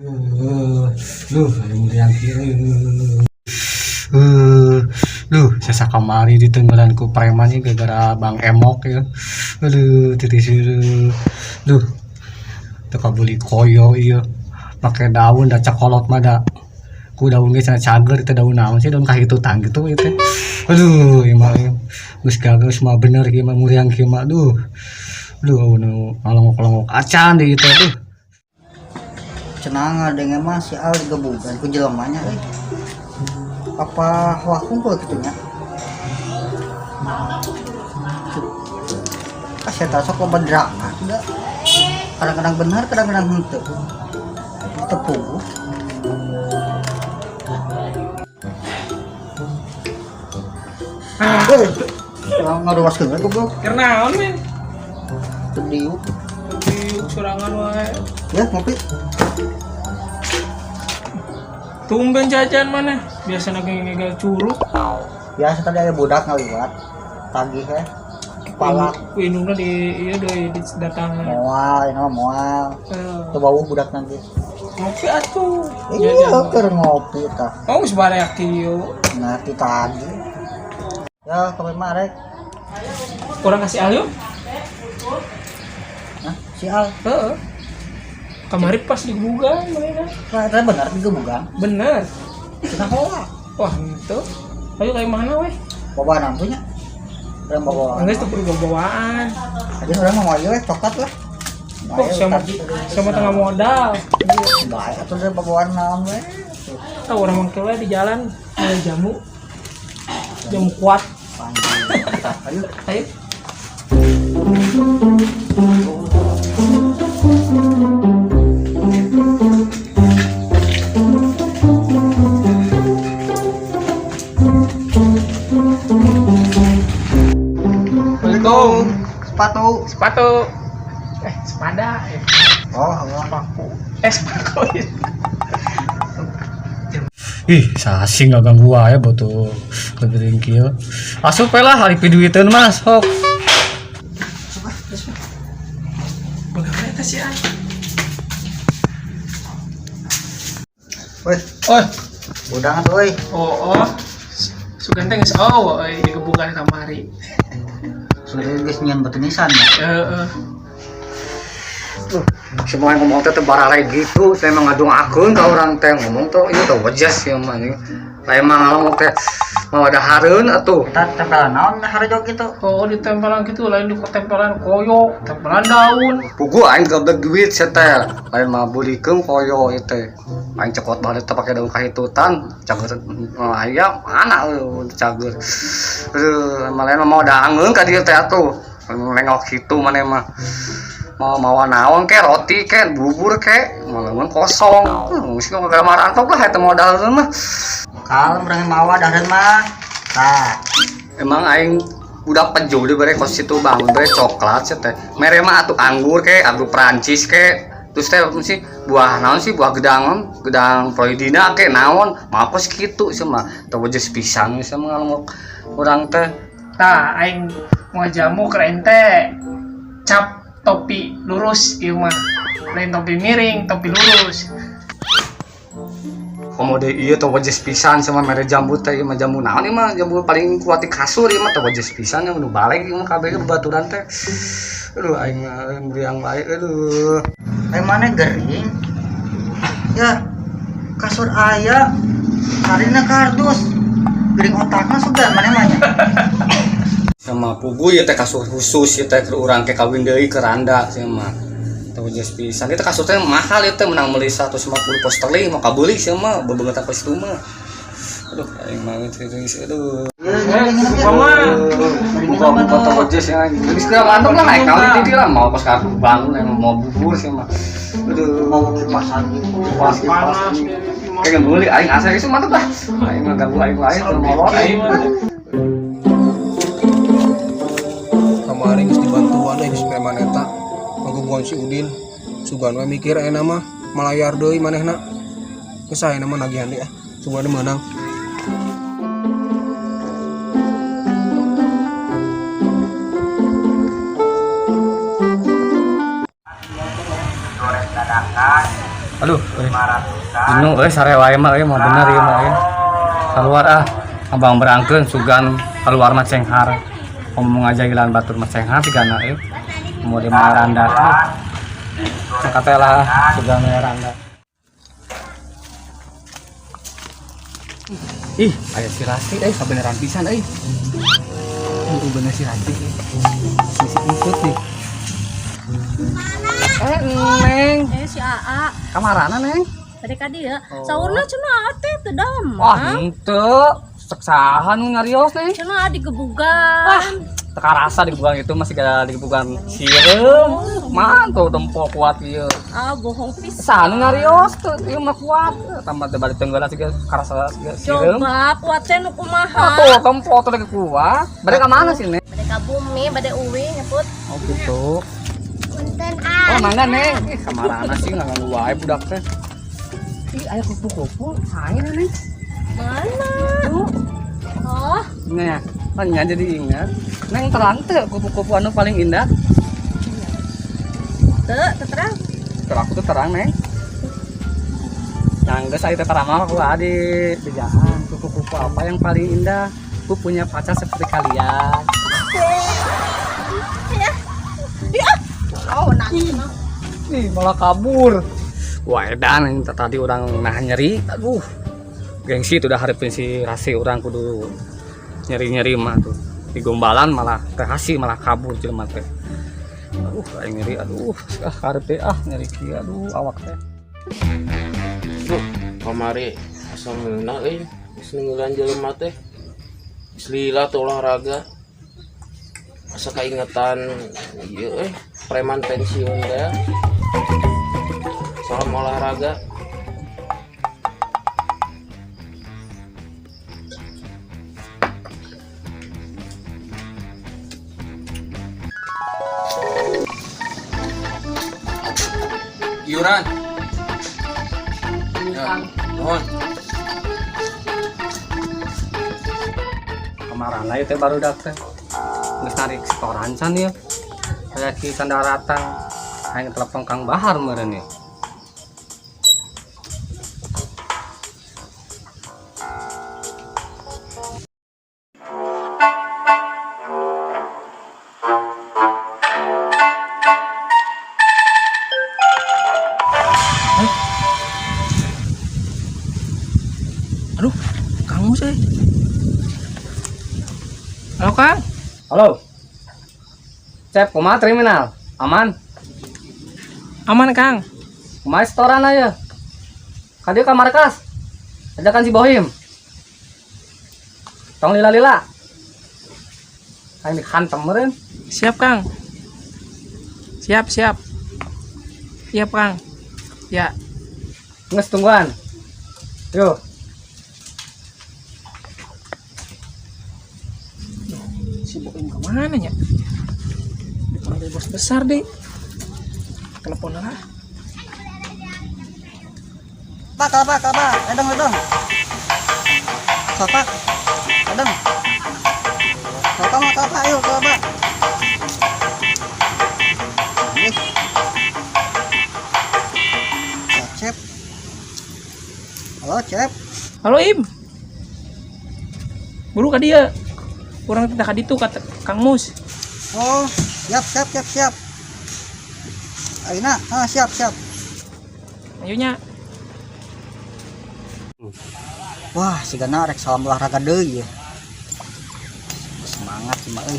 Duh, yang kieu. Duh, saya kamari ditenggelan ku preman ini gara-gara Bang Emok ya. Aduh, titis. Duh. Teu kabeli koyo ieu. Pake daun da cakolot mah da. Ku daun ge cenah cager teh, daun naon sih, daun kahitutan gitu ieu teh. Aduh, ieu mah ieu. Geus gagal mah bener ieu mah, muriang kieu mah. Duh. Duh, nu ngalongok-longok acan di ieu teh. Duh. Cenah ngadenge mah si Al digebugan ku jelemanya euy. Apa hoak kumpul kitu nya? Ah, saya sok loba drama da. Kadang-kadang benar, kadang-kadang henteu. Teu puguh. Euy, ngaruaskeun we goblok. Keur naon, men? Teu diuk. Diuk sorangan wae. Ya, ngopi. Tumben jajan mana? Biasa ge ngegal curug. Biasa, tadi aya budak ngaliwat. Tagih ya. Palak. Ku indungna di ieu deui di datangan. Moal, ini mah moal. Eh, Teu bau budak nanti. Ngopi atuh. Iya, keur ngopi tah. Oh, geus bareak kieu. Nah, ti tadi. Ya, kami mah rek. Urang kasih Al yuk. Nah, si Al. Heeh. Kamari pas digebugan mana? Nah, eta bener digebugan. Bener. Cenah hoa. Wah, henteu. Ayo kayak mana weh? Bawaan nya. Urang bawaan. Geus teu kudu bawaan. Aja urang mah ieu we coklat lah. Kok sama sama tengah modal. Bae atuh deh bawaan naon we. Tahu orang mangkel we di jalan ada jamu. Jamu kuat. Ayo. Ayo. Assalamualaikum. Sepatu. Sepatu. Eh, sepada. Eh, Oh, oh. paku. Eh, sepatu. Ih, sasing gak ganggu wae butuh lebih kieu. Asup we lah hari piduiteun mah sok. Bagaimana eta sih, An? Woi, Oh, budang atuh euy. oh. Sugan teh geus oh, euy digebukan kamari. Sudah geus nyieun batu nisan ya. Heeh. Semua yang ngomong teh teu barare gitu, saya emang ngadung-akeun ka urang teh ngomong tuh ieu teh wejes ieu mah anjing. Lain mah ngomong teh mau ada hareun atuh. Kita tempelan naon harjo gitu. Oh, ditempelan gitu, lain di tempelan koyo, tempelan daun. Pugu aing gablek duit sia teh. Lain mah beulikeun koyo ieu teh. Aing cekot balik teh pake daun kahitutan, cager aya mana eueuh cager. Aduh, emang lain mah mau daangeun ka dieu teh atuh. Nengok kitu maneh mah. Mau mawa naon ke, roti ke, bubur ke, malah kosong. Mesti gara marantok lah eta modal mah. Kalem urang mawa dahareun mah. Tah, Emang aing udah pejo dibere kos situ bangun bere coklat sih teh. Mere mah atuh anggur ke, anggur Prancis ke. Terus teh sih buah naon sih, buah gedang, gedang Floridina ke naon, mah kos kitu sih mah. Teu wejes pisan sih mah ngalongok urang teh. Tah, aing mau jamu ke ente. Cap topi lurus ieu mah. Lain topi miring, topi lurus. Komo deui ieu teu wejes pisan sama mere jambu teh, ieu mah jambu naon, ieu mah jambu paling kuat di kasur, ieu mah teu wejes pisan nu balik ieu mah kabeh babaturan teh. Aduh, aing mah muriang wae, aduh. Aing mana gering. Ya, kasur aya, sarina kardus. Gering otakna sugan mana mah nya. Sama pugu ya teh kasur khusus ya teh keur urang ke kawin deui ke randa sia mah. Teu wejes pisan itu kasur teh mahal ieu teh, menang meuli 150 posterling mau kabeuli sia mah bebeungetan ka situ mah. Aduh, aing mah serius, aduh. Mama. Buka buka teu wejes ya. Geus geus mantap lah naik kawin di lah mau kos kartu bangun emang mau bubur sia mah. Aduh, Mau kipasan gitu. pas Panas. Kayak meuli aing asa geus mantap lah. Aing mah ganggu aing wae teu molor aing. Kamari geus dibantuan euy geus preman eta ngagebugan si Udin. Sugan we mikir ayeuna mah malayar deui manehna. Geus ayeuna mah nagihan deui ah, sugan meunang. Goreng dadakan. Aduh, euy. Jenuh euy, sare wae mah euy, mah bener ieu mah euy. Keluar ah, abang berangkeun sugan keluar mah cenghar. Ngomong aja gilaan batur mah cenghar sigana euy. Mau di randa. Cengkat lah sugan randa. Ih, aya si Rasti euy, kabeneran pisan euy. Ih, bener si Rasti. Si ikut nih. Eh, Neng. Eh, si Aa. Kamarana, Neng? Tadi ka dieu. Saurna cenah Aa teh teu damang. Wah, henteu. Cek saha nu nyarios, Neng? Cenah Aa digebugan. Teu karasa digebugan itu masih gak digebugan sireum. Mantul tempo kuat ieu. Ah, bohong pisan. Saha nu nyarios teu ieu mah kuat. Tambah teh balik tenggelam siga karasa siga sireum. Coba kuat teh nu kumaha? Tuh, tempo tuh lagi kuat. Bade ka mana sih, Neng? Bade ka bumi, bade uwi nyebut. Oh, gitu. Punten. Oh, mangga, Neng. Ih, kamarana sih ngaganggu wae budak teh. Ih, aya kupu-kupu. Sae, Neng. Mana? Oh, Nah, kan jadi ingat. Neng terang teu kupu-kupu anu paling indah? Teu, teu terang. Kalau aku tuh terang, Neng. Yang geus aya teh terang aku adi bejaan kupu-kupu apa yang paling indah? Aku punya pacar seperti kalian. Ya. Ya. Oh, nangis. Ih, malah kabur. Wah, edan yang tadi orang nahan nyeri. Aduh. Gengsi itu udah harapin si Rasi, orang kudu nyeri-nyeri mah tuh. Di gombalan malah teh hasi malah kabur jelema teh. Aduh, aing nyeri, aduh, ah hareup teh ah nyeri kieu, aduh awak teh. Duh, kamari asa ngeunah euy, geus nunggulan jelema teh. Geus lila tuh olahraga. Asa kaingetan ieu euy, preman pensiun teh. Salam olahraga. Iuran. Ya, nuhun. Kamarana ieu teh barudak teh. Geus narik setoran can ieu. Aya ki candaratang. Aing telepon Kang Bahar meureun ieu. Aduh, Kang Mus eh. Halo, Kang. Halo. Cep, kumaha terminal? Aman? Aman, Kang. Kumaha setoran aja? Kadieu ka markas. Ajakan si Bohim. Tong lila-lila. Aing dihantem meureun. Siap, Kang. Siap, siap. Siap, Kang. Ya. Geus tungguan. Yuk. Si Boim kemana ya? Dipanggil bos besar deh. Telepon lah. Pak, kelapa, kelapa, edeng, edeng. Sopak, edeng. Kelapa mah kelapa, ayo kelapa. Nih. Cep. Halo, Cep. Halo, Im. Buru ka dieu. Kurang tidak ka ditu kata Kang Mus. Oh, siap, siap, siap, siap. Aina, ah, siap, siap. Ayo nya. Wah, sigana rek salam olahraga deui ya. Semangat sih mah euy.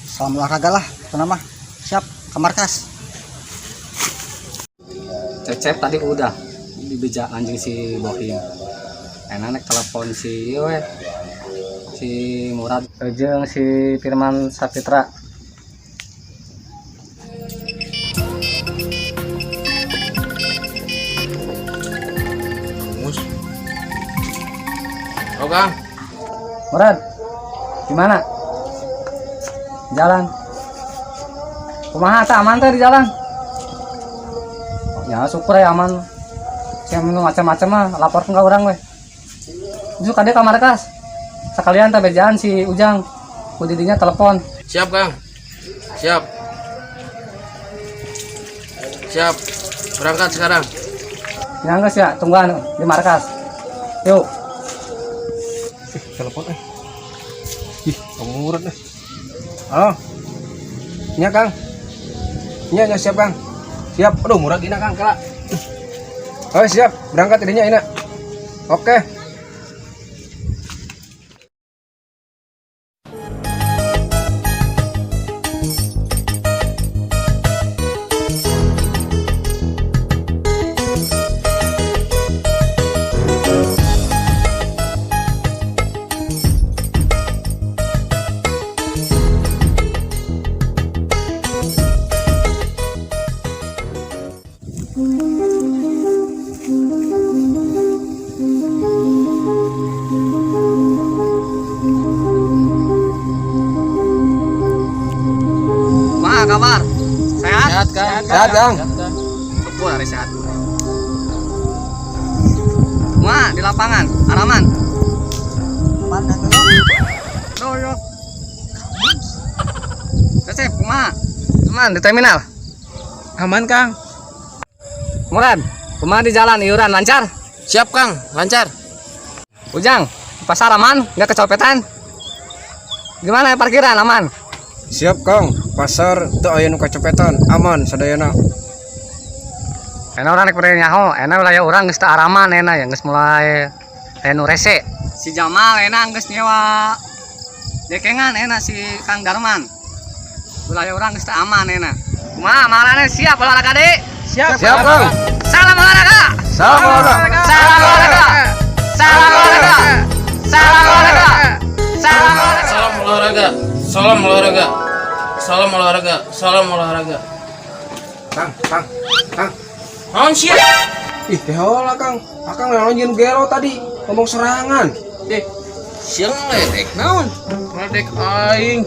Salam olahraga lah, pokona mah. Siap, ke markas. Cecep tadi udah dibejak anjing si Bohim. Enak nek telepon si ieu we. Si Murad jeung si Firman Sapitra. Mus. Oh, Kang. Murad, gimana? Jalan. Kumaha tah, aman teh di jalan? Ya syukur ya aman. Saya minum macam-macam mah laporkan ke orang weh. Justru kade ka markas. Sekalian teh bejaan si Ujang. Ku didinya telepon. Siap, Kang. Siap. Siap. Berangkat sekarang. Ya geus ya, tungguan di markas. Yuk. Ih, telepon eh. Ih, kamu eh. Halo. Nya, Kang. Nya, nya siap, Kang. Siap. Aduh, murah gina, Kang, kala. Oh, siap. Berangkat idenya ina. Oke. Ma, kabar? Sehat? Sehat, Kang. Sehat, Kang. Syukur hari sehat. Ma, di lapangan, araman. Mana tuh? Yo yo. Cecep, kumaha? Aman di terminal. Aman, Kang. Murad, kumaha di jalan iuran lancar? Siap, Kang. Lancar. Ujang, di pasar aman, nggak kecopetan? Gimana ya parkiran aman? Siap, Kang. Pasar teu aya nu kacopetan, aman sadayana. Enak urang rek bere nyaho, enak wilayah urang geus teu araman enak ya geus mulai aya nu rese. Si Jamal enak geus nyewa dekengan enak si Kang Darman. Wilayah urang geus teu aman enak. Kumaha marane siap olahraga deui? Siap. Siap, Kang. Salam olahraga. Salam olahraga. Salam olahraga. Salam olahraga. Salam olahraga. Salam olahraga. Salam olahraga. Salam olahraga. Salam olahraga. Salam olahraga. Kang, Kang, Kang. Naon sih? Ih, teh heula, Kang. Akang naon jeung gelo tadi, ngomong serangan. Eh, siang ledek naon? Ledek aing.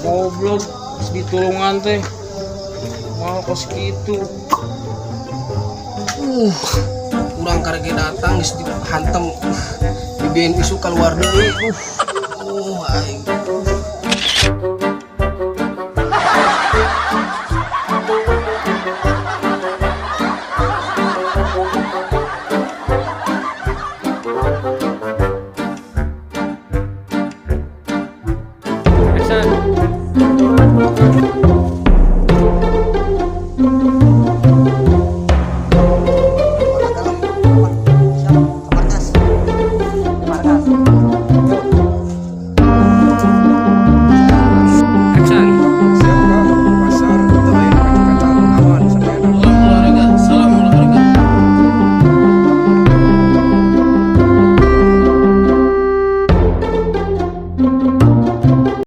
Goblok, ditulungan teh. Mau kos kitu. Urang karek datang geus dihantem. Dibieun isu keluar deui. Aing.